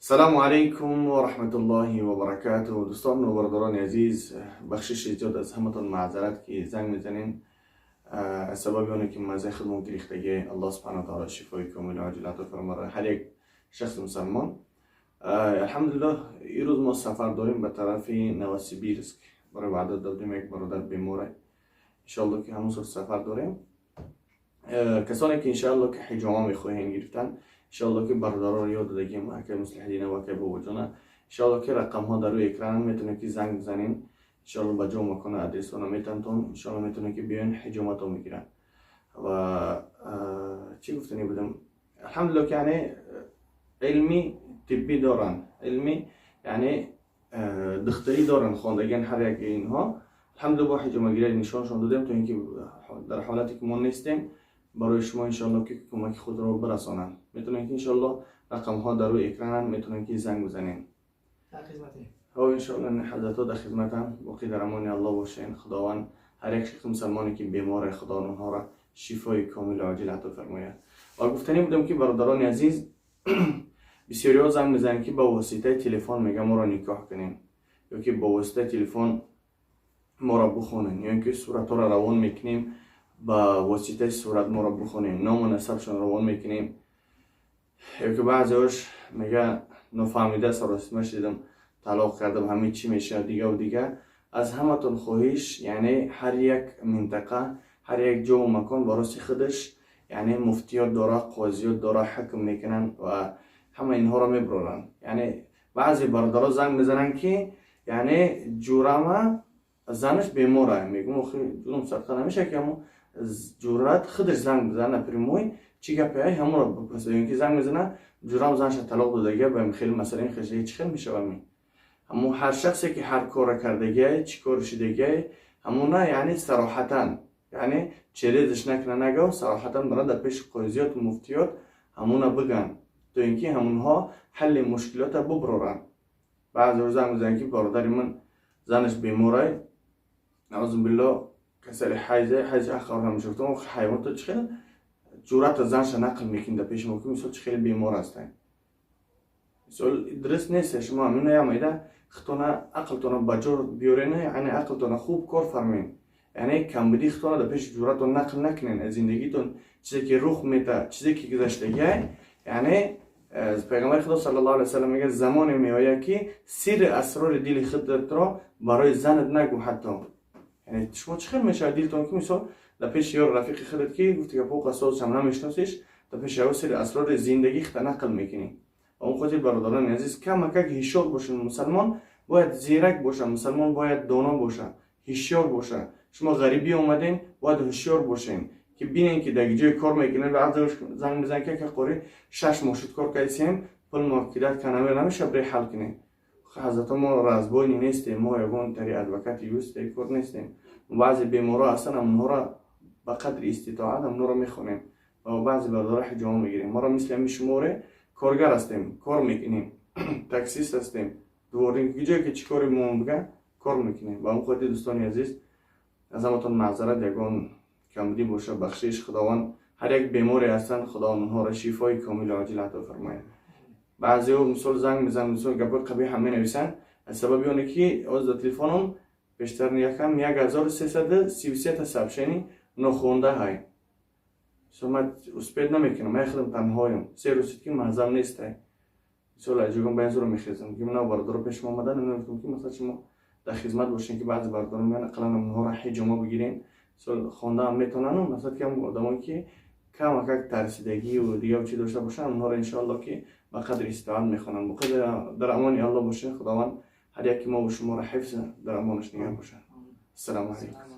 Салому алайкум ва раҳматуллоҳи ва баракатуҳ. Дӯстон ва бародарони азиз, бахшиши зиёд аз ҳаматон, маъзарат ки занг мезанем, аз сабаби оне ки маззаи худмон гирифтагӣ. Аллоҳ субҳана таала шифои комилу оҷил ато фармояд ҳар як шахси мусалмон. Алҳамдулиллоҳ, имрӯз мо сафар дорем ба тарафи Новосибирск, барои ваъда додем, як бародар беморе, иншоалло ки ҳамон сол сафар дорем. Касоне ки иншоалло ки ҳиҷома мехоҳем гирифтан, иншоалло ки бародароро ёд додагим, акай Муслиҳиддина ва акай Бобоҷона, иншоалло ки рақамҳо дар рӯи экран, метавонед ки занг бизанед. Иншоалло ба ҷо, макону адресона метавонтон, иншоалло метавонед ки биёен, ҳиҷоматон бигиранд. Ва чӣ гуфтанӣ будам? Алҳамдулилло ки яъне илми тиббӣ доранд, илми яъне духтарӣ доранд, хондагиан ҳар яки инҳо. Алҳамдулилло, бо ҳиҷомагирӣ нишоншон додем, то ин ки дар ҳолате ки мо нестем, барои шумо иншоалло ки кӯмаки худро бирасонанд. Метавонед ки иншоалло, рақамҳо дар рӯи экрананд, метавонед ки занг бизанед. Иншоалло ҳазратҳо дар хизматанд. Боқӣ дар амони Аллоҳ бошен. Худованд ҳар як шахси мусалмоне ки беморе, Худо онҳоро шифои комилу оҷил ато фармояд. Ва гуфтанӣ будам ки, бародарони азиз, бисёриҳо занг мезананд ки ба воситаи телефон мега моро никоҳ кунем ё ки ба воситаи телефон моро бухонем, ё ин ки суратҳоро равон мекунем, ба воситаи сурат моро бихонем, ному насабшон равон мекунем, ё ки баъзеош мега нофаҳмида саросима шидам, талоқ кардам, ҳамин чӣ мешавад, дигаву дига. Аз ҳаматон хоҳиш, яъне ҳар як минтақа, ҳар як ҷову макон бароси худаш яъне муфтиёт дора, қозиёт дора, ҳукм мекунанд ва ҳама инҳоро мебароранд. Яъне баъзе бародаро занг мезананд ки яъне ҷурама занаш бемора. Мегӯм, охи ҷуном, садқа намешавад ки ҳамо ҷурат худаш занг бизана прямой, чӣ гапе ай, ҳамонро бипурса. Ё ин ки занг мезана, ҷурам занша талоқ додагия, ба хеле масъала хеле чӣ хел мешавад? Ҳамон ҳар шахсе ки ҳар кора кардагиай, чӣ кор шидагиай, ҳамона яъне сароҳатан, яъне черезш накуна, нагав, сароҳатан бара дар пеши қозиёту муфтиёт ҳамона биган, то ин ки ҳамонҳо ҳалли мушкилота буброранд. Баъзе занг мезананд ки бародари ман занаш беморай, наузубилло, касали ҳайзе, ҳайзи ақр намешуфтам. Ҳайвон, то чӣ хел ҷуръата занша нақл мекунӣ дар пеши мо ки мисол чӣ хеле бемор ҳастанд? Мисол, дуруст нест. Шумо ҳамина ямайда худтона, ақлтона ба ҷо биёрена, яъне ақлтона хуб кор фармоед, яъне камбудии худтона дар пеши ҷуръатон нақл накунед аз зиндагитон, чизе ки рух мета, чизе ки гузаштагиай. Яъне Пайғамбари Худо саллаллоҳу алайҳи васаллам мегӯяд: замоне меояд ки сирри асрори дили худатро барои занат нагӯ ҳатто. Яъне шумо чӣ хел мешавад дилтон ки мисол дар пеши ёру рафиқи худат ки гуфти гапҳо қасосам намешиносиш, дар пеши ав сирри асрори зиндагии худта нақл мекунӣ? Ба он хотир, бародарони азиз, камакак ҳишёр бошед. Мусалмон бояд зирак бошад, мусалмон бояд доно бошад, ҳишёр бошад. Шумо ғарибӣ омадем, бояд ҳушёр бошем ки бинем ки дар ҷое кор мекунем. Баъзе занг мезананд ки қори, 6 моҳ шуд кор кардисем, пул мо кидат канаме намеша, бре ҳал кунем. Ҳазрато, мо разбойник нестем, мо ягон тари адвокати юрист кор нестем. Баъзе беморо ҳастан, амонҳоро ба қадри иститоат амонҳоро мехонем ва баъзе бародаро ҳиҷома мегирем. Моро мисли ҳами шуморе коргар ҳастем, кор мекунем, таксист ҳастем, дворник, ҷое ки чӣ кори мо биган, кор мекунем. Ба он хотир, дӯстони азиз, аз ҳаматон маъзарат, ягон камбудӣ боша, бахшиш. Худованд ҳар як беморе ҳастанд, Худованд онҳоро шифои комилу оҷил ато фармояд. Баъзеҳо мисол занг мезананд, мисол гапҳои қабиҳ ҳам менависанд, аз сабаби оне ки оз дар телефоном бештар якам 1333 та сообщение нохонда ҳай. Мисол, ман успеть намекунам, ман худам танҳоям, 3 рӯз ки маҳзам нестай. Мисол, аҷогон ба ин зуро мехезам ки мана бародаро пешма омадан, намегуфтам ки масалан шумо дар хизмат бошем ки баъзе бародарон меян, ақаллан онҳоро ҳиҷома бигирем. Мисол, хондаам метавонанд, масалан ки одамое ки камакак тарсидагию дигар чӣ дошта бошанд, онҳоро иншоалло ки ба қадри иститоат мехонанд. Боқӣ дар амони Аллоҳ бошед. Худованд ҳар яки мо шуморо ҳифз, дар амонаш нигаҳ бошад. Ассалому алайкум.